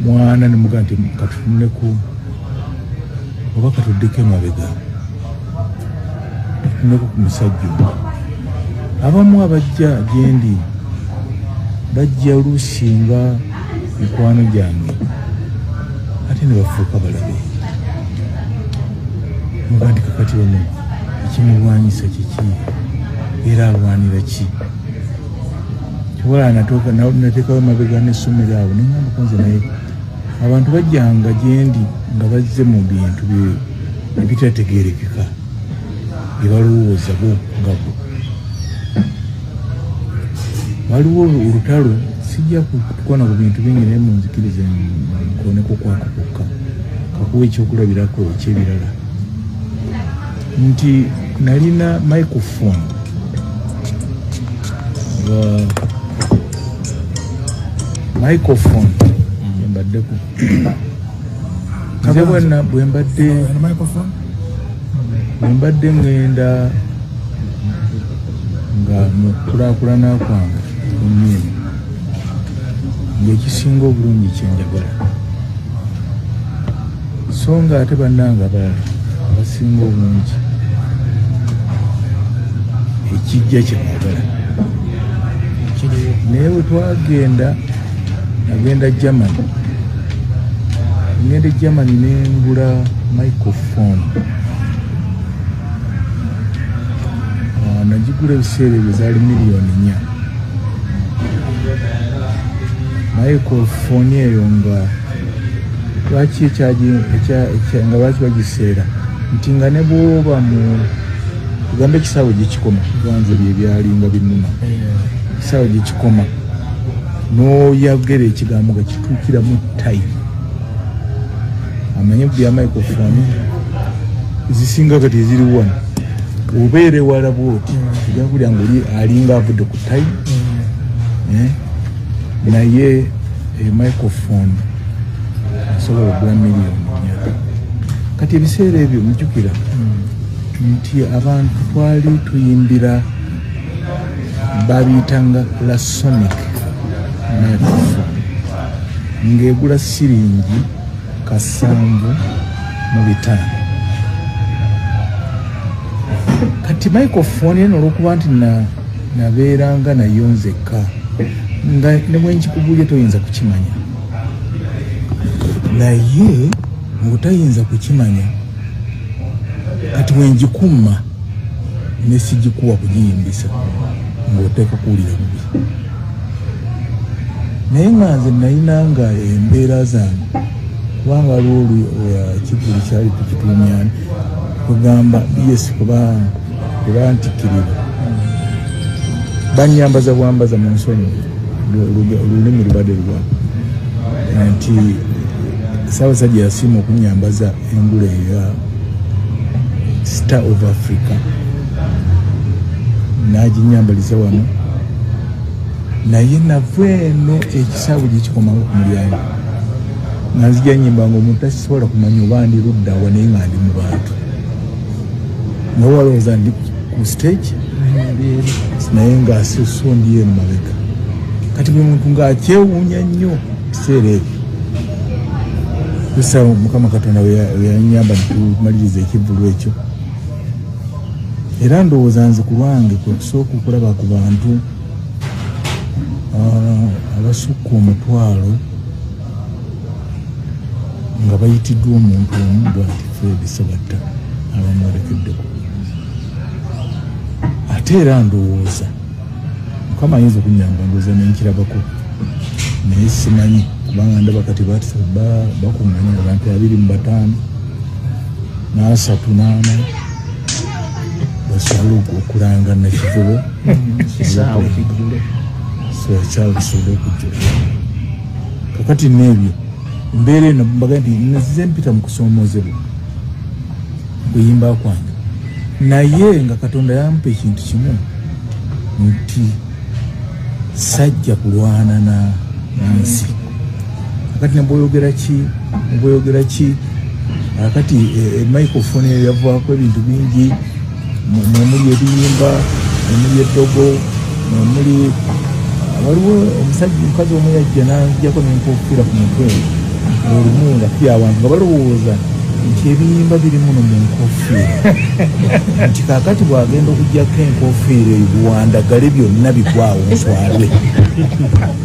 Mwana ne muga nti katutunuleku oba katuddeko emabega, tutunuleko ku musajja ono. Abamu abajja gyendi bajja oluusi nga mikwano gyange ate ne bafuuka balabe. Muga nti kakati ono ekimulwanyisa kiki era alwanira ki? Wala nateekawo emabega n'essomero awo ne ŋŋamba nze naye abantu bajjanga gyendi nga bazze mu bintu ebitategeerekeka bye balowooza bo nga bo. Waliwo olutalo, sijja kukona ku bintu bingi naye munzikirize nkoneko kwako kwokka kakuwa ekyokulabirako eky'ebirala nti nalina microphone microphone mbaddeko nze bwe mbadde ŋŋenda nga mu kulaakulana kwange ku nnyimba ng'ekisinga obulungi kyenjagala, so nga ate bannange abalala abasinga obungi ekijja kye baagala. Naye bwe twagenda, nagenda Germany, ngenda e Germany nengula microphone. Nagigula ebiseera ebyo zaali miliyoni 4. Microphone eyo nga lwaki nga lwaki bagiseera nti nga ne bwoba mu tugambe ekisaawe gyekikoma, kubanze bye byalinga binuma, ekisaawe gyekikoma n'oyogera ekigambo nga kituukiramu time. Amanye bya microphone zisinga kati eziri wano, obeera ewala bwoti ojja kulya nga oli alinga avudde ku time. Naye eyo microphone asobola okugula miliyoni 4. Kati ebiseera ebyo mujjukira nti abantu twali tuyimbira babiyitanga Lasonic microphone ng'egula siringi 75. Kati microphone eno olwokuba nti nabeeranga nayo nzekka, nga ne bwe nkikubuulye toyinza kukimanya, naye ng'otayinza kukimanya. Kati bwengikumma ne sigikuwa kugiyimbisa ng'oteeka kuwulira bubi, naye nga nze nalinanga embeera zange kubanga waliwo ekivvulu kyali tukituumyani kugamba yes kuba tebantikkirira banyambaza bwambaza mu nsonyi, olulimi lubadde lwa nti Ssaabasajja yasiima okunyambaza engule eya Star of Africa n'aginyambaliza wano, naye nava eno ekisaawe gyekikomanga ku mulyango nga nzija nyimba nga omuntu tasobola kumanya oba ndi luddawa, naye nga ndi mu bantu naye walowooza ndi ku stage naye nga so ndi eno mabega. Kati buli muntu ng'akyewuunya nnyo ebiseera ebyo kusa Mukama Katonda we yanyamba netumaliriza ekivvulu ekyo. Era ndowooza nze ku lwange kwe kusooka okulaba ku bantu abasukka 10,000 nga bayitiddwa omuntu omu bwati, Fred Sebatta, abamwolekeddeko. Ate era ndowooza Mukama ayinza okunyamba, ndowooza nenkirabako naye simanyi, kubanga ndaba kati bakuŋŋanya abantu 25 n'asatu n'ana basobole okulanga Nakivubo. Kisaawe kijjule. So ekyawe kisobole okujjula. Kakati n'ebyo embeera eno mbaga nti nzize mpita mu kusoomoozebwa kuyimba kwange, naye nga Katonda yampa ekintu kimu nti sajja kulwana na nsi. Kakati nebwoyogera ki, nebwoyogera ki, akati microphone eyo yavaako ebintu bingi, mwemuli ebiyimba, mwemuli eddogo, mwemuli waliwo omusajja omukazi omu yajja nanzijako nenkofiira ku mutwe. Olumu nga tuli awantu nga balowooza nti ebiyimba biri muno mu nkofiira, nti kaakati bw'agenda okuggyako enkofiira eyo buwandagale byonna bigwawo nswale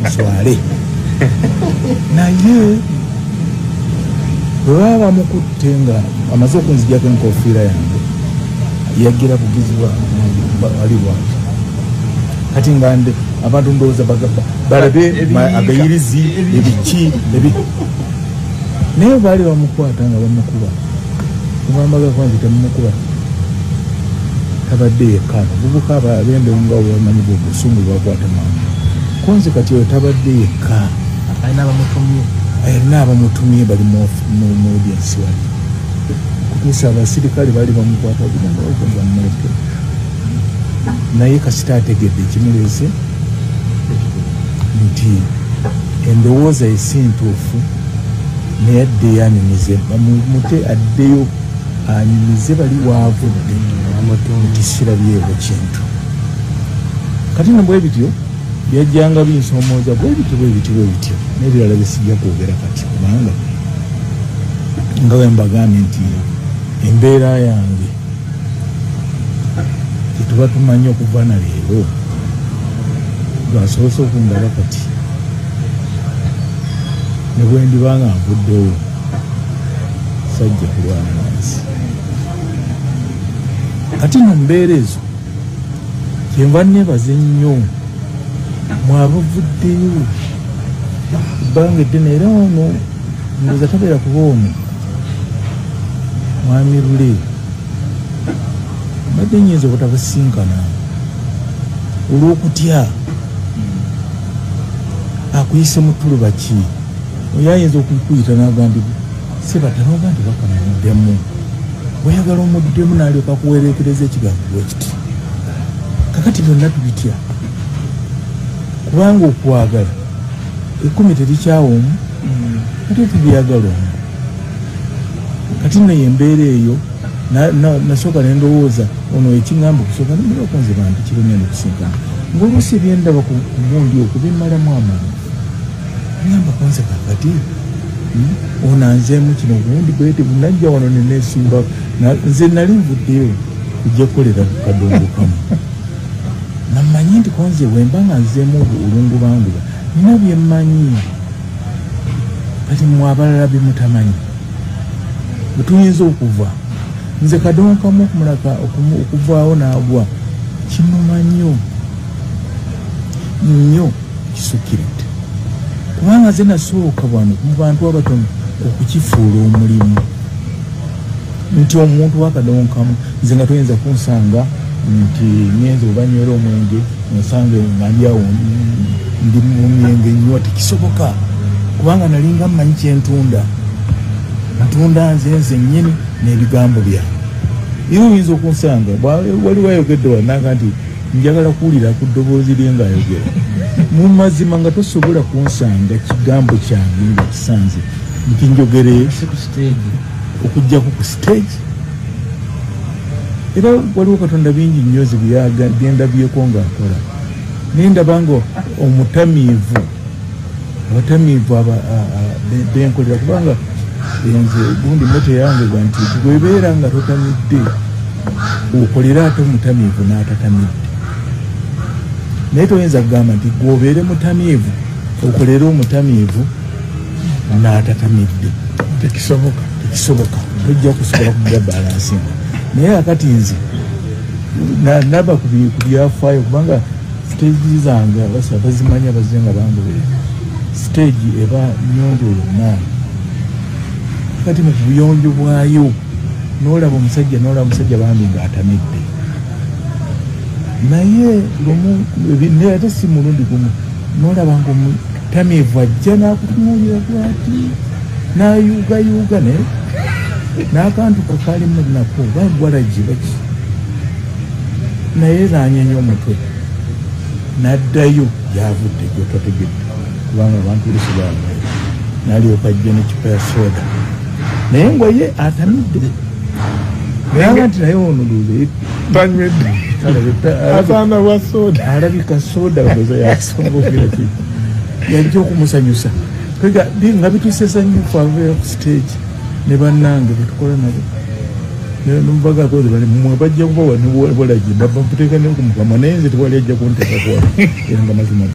nswale. Naye bwe baba bamukutte nga amaze okunzigyako enkofiira yange, yagira bugizibwa wali bwati. Kati nga abantu ndowooza balabe agayirizi ebiki naye baali bamukwata nga bamukuba. Kubambaga kwanze temumukuba, tabadde yekka. Abavubuka ab'embewo nga bwe bamanyi busungu bakwata mangu. Konze kati oyo tabadde yekka, alina abamutumye bali mu audience wali. Kutuusa abasirikale baali bamukwata bamuleke, naye kasita ategedde ekimuleese nti endowooza ye si ntuufu, naye addeyo anyumize, bamumute addeyo anyumize bali waavudde nti sirabyewo kintu. Kati no bwe bityo byajjanga binsomooza bwe bityo bwe bityo bwe bityo n'ebirala byesijja kwogera kati, kubanga nga bwe mbagambye nti embeera yange tetuba tumanyi okuva na leero lwasoose okundaba kati ne bwe ndiba nga nvuddewo sajja kulwana nansi. Kati no mbeera ezo kyenva neebaza ennyo mwabavuddeyo ebbanga eddene, era ono ndowooza tabeera kuba ono Mwami Lule mbadde nnyinza obutabasinkana olw'okutya akuyise mu ttuluba ki, oyo ayinza okukuyita n'agamba nti Sebatta, n'oga nti bakamuddemu, bw'oyagala omuddemu n'alyoka akuwereekereza ekigambo bwe kiti. Kakati byonna tubitya kubanga okwagala ekkumi terikyawa omu, ate tubyagala omu. Kati nno embeera eyo nasooka ne ndowooza ono ekiŋŋamba okusooka nembeera okunze bantu kibengenda okusinkana ng'oluusi ebyendaba ku gundi okwo bimmalamu amaanyi. Ŋŋamba konze kakati ono anzeemu kino gundi bwete bunajja wano ne neesimba. Nze nali nvuddeyo kujja kukolera ku kadongo kamu, namanyi nti konze bwemba nga nzeemu olungubanguba nina bye mmanyi, kati mmwe abalala bye mutamanyi bwe tuyinza okuva. Nze kadongo kamu okumulaka okuvaawo n'agwa kinuma nnyo nnyo kisukkiridde, kubanga nze nasooka wano mu bantu abatono okukifuula omulimu nti omuntu wakadongo kamu nze nga toyinza kunsanga nti ngenze oba nywera omwenge nsange nga ndi awo ndi mu myenge nnywa, tekisoboka kubanga nalinga mmanyi kyentunda, ntunda nze nze nnyini n'ebigambo byange. Era oyinza okunsanga waliwo ayogedde wananga nti njagala kuwulira ku ddoboozi lye ng'ayogera. Mu mazima nga tosobola kunsanga kigambo kyange nga kisanze nti njogere okuggyako ku stage. Era waliwo Katonda bingi nnyo nze byendabyeko ng'akola, naye ndaba nga omutamiivu, abatamiivu benkolera, kubanga nze gundi moto yange ga nti bw'ebeera nga totamidde okolera ate omutamiivu n'atatamidde, naye toyinza kugamba nti gw'obeere mutamiivu okolere omutamiivu n'atatamidde, tekisoboka, tekisoboka, tojja kusobola kugya balansinga. Naye akati nze naba ku byafaayo, kubanga siteegi zange abazimanya bazze nga bangoberera, siteegi eba nnyonjo yonna. Kati mu buyonjo bwayo n'olaba omusajja, n'olaba omusajja bambi ng'atamidde, naye lumu ate si mulundi gumu n'olaba ng'omutamiivu ajja n'akutunuulira bw'ati n'ayuugayuuga naye n'akantu kakalimu nako bagwalagi baki, naye n'anyenya omutwe n'addayo gy'avudde gy'otategedde, kubanga abantu oluusi bamwera, n'alyoka ajja n'eccupa ya soda naye nga ye atamidde, naye nti naye ono ndowooza tanywedde, asaana bwa soda, alabika soda ndowooza yasonga okugira ki yajja okumusanyusa. Nga bitusesa nnyo ffe ababeera ku stage ne bannange betukola nabo. Mwe bajja kubawa nebwalagi babuteeka ne ku mukama, naye nze tewali ajja kunteekako wano, era nga mazima.